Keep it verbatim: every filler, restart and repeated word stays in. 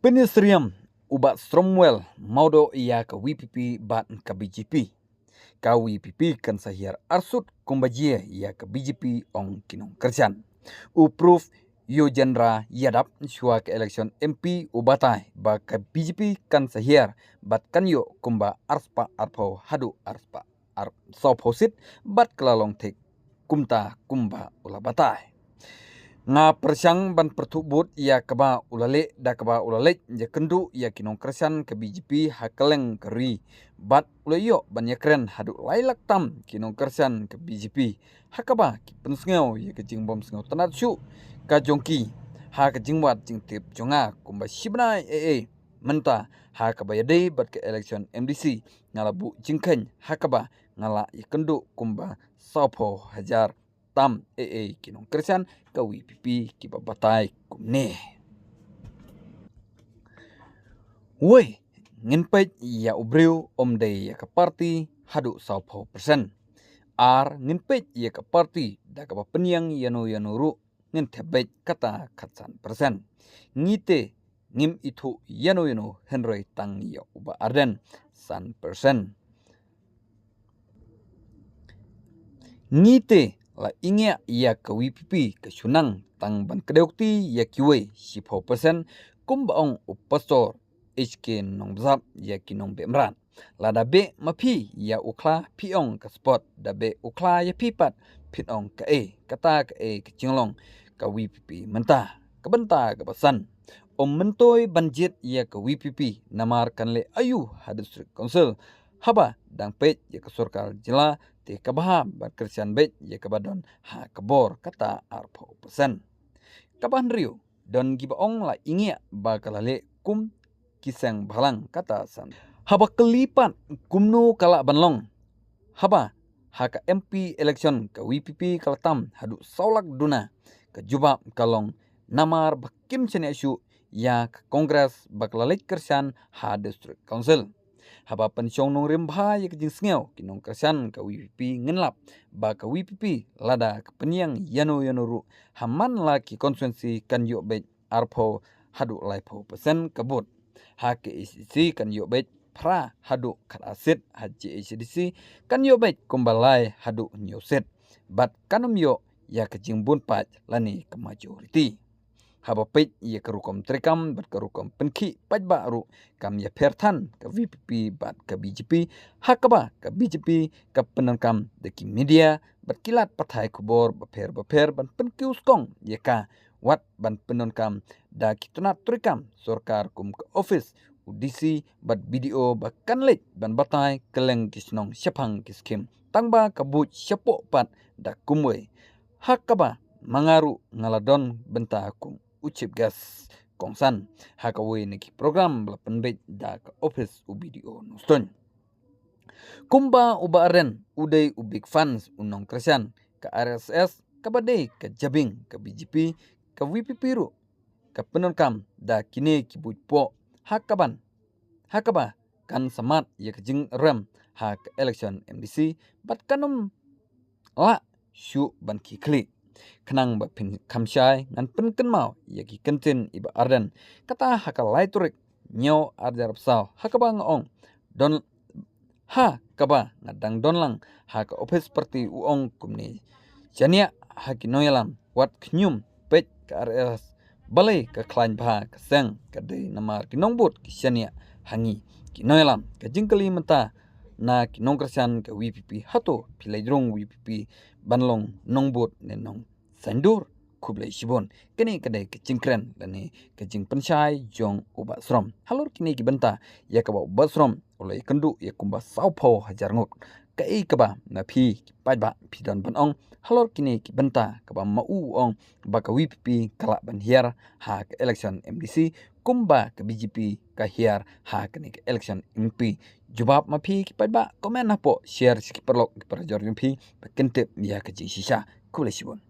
Pynïasyriem u Bah Shromwell Mawdoh ïa ka V P P bad ka B J P. Ka V P P kan sa hiar arsut kumba jia ïa ka B J P, ong ki nongkyrshan. U Prof Yojendra Yadav shuwa ka election M P u batai ba ka B J P kan sa hiar bad kan ïoh kumba arspah arphew haduh arspah ar sawphew seat bad ka la long thik kumta kumba u la batai. Nga pyrshang ban pyrthuh bud ïa kaba u la leh da kaba u la leit ïakynduh ïa ki nongkyrshan ka B J P ha kylleng ka ri bad u la ïoh ban ïakren haduh lai lak tam ki nongkyrshan ka B J P ha kaba ki pynsngew ïa ka jingbym sngewtynnad shuh ka jong ki ha ka jingwad jingtip jong nga kumba shi bnai ei ei mynta ha kaba ïadei bad ka election M D C. Nga la buh jingkheiñ ha kaba nga la ïakynduh kumba sawphew hajar tam ei ei ki nongkyrshan ka V P P kiba batai kumne. Wei, ngin peit ïa u briew ym dei ïa ka party haduh sawphew percent. Ar, ngin peit ïa ka party da kaba pynïeng ïano ïano ruh ngin thep beit kata khatsan percent. Ngi te ngim ithuh ïano ïano hynrei tang ïa u Bah Ardent san percent. Ngi te la ingiah ïa ka V P P ka shu nang tang ban kdew kti ïa kiwei shiphew percent kumba ong u Pastor H K Nongbsap ïa ki nongbeh mrad. Lada beh ma phi ïa u khla phi ong ka spot, da beh u khla ïa phi pat phin ong kaei, kata kaei ka jinglong ka V P P mynta. Ka bynta kaba san, ym myntoi ban jied ïa ka V P P namar kan leh aïu ha District Council haba dang peit ïa ka sorkar jylla te ka bha ban kyrshan beit ïa kaba don ha ka bor kata arphew percent. Kaba hynriew, don kiba ong la ingiah ba ka la leh kum ki seng bhalang kata san. Haba kylli pat kumno ka lah ban long haba ha ka M P election ka V P P ka la tam haduh saw lak duna, ka jubab ka long namar ba kim shaniah shuh ïa ka Congress ba ka la leit kyrshan ha District Council. Haba pynshong nongrim bha ïa ka jingsngew ki nongkyrshan ka V P P ngin lap ba ka V P P lada ka pynïeng ïano ïano ruh ha man la ki constituency kan ïoh beit arphew haduh laiphew percent ka bud. Ha ka K H A D C kan ïoh beit phra haduh khatar seat, ha K H A D C kan ïoh beit kumba lai haduh hynñiew seat. Bad kan ym ïoh ïa ka jingbun paid lane ka majority. Haba peit ïa ka rukom treikam bad ka rukom pynkhih paidbah ruh kam ïapher than ka V P P bad ka B J P, ha kaba ka B J P ka pyndonkam da ki media bad ki lad pathai khubor bapher bapher ban pynkiew skong ïa ka, wat ban pyndonkam da ki tnat treikam sorkar kum ka office u D C bad B D O ba kan leit ban batai kylleng ki shnong shaphang ki skim tang ba ka buit shapoh pat da kumwei. Ha kaba ma nga ruh nga la don bynta kum u chief guest kongsan ha kawei na ki program ba la pynbeit da ka office u B D O Nongstoiñ. Kumba u Bah Ardent u dei u big fans u nongkyrshan ka R S S kaba dei ka jabieng ka B J P, ka V P P ruh ka pyndonkam da kine ki buit poh ha kaban ha kaba kan sa mad ïa ka jingrem ha ka election M D C bad kan ym lah shuh ban khie khlieh. Khnang ba phin kham shai ngan pynkynmaw ïa ki kyntien i Bah Ardent kata ha ka lai tarik hynñiew arhajar arphew saw ha kaba nga ong don ha kaba nga dang don lang ha ka office party u ong kumne: Shaniah ha ki nongïalam wat khñium peit ka R S S, balei ka khlaiñ bha ka seng, ka dei namar ki nongbud ki shaniah ha ngi ki nongïalam. Ka jingkylli mynta na ki nongkyrshan ka V P P, hato phi leit rung V P P ban long nongbud ne nongsaindur? Khublei shibun. Kane ka dei ka jingkren lane ka jingpynshai jong u Bah Shrom. Halor kine ki bynta ïa kaba u Bah Shrom u la ïakynduh ïa kumba sawphew hajar ngut. Kaei kaba ma phi ki paidbah phi don ban ong halor kine ki bynta kaba ma u u ong ba ka V P P ka lah ban hiar ha ka election M D C kumba ka B J P ka hiar ha kane ka election M P? Jubab ma phi ki paidbah, comment hapoh, share sha ki paralok ki parajor jong phi ba kin tip ïa ka jingshisha. Khublei shibun.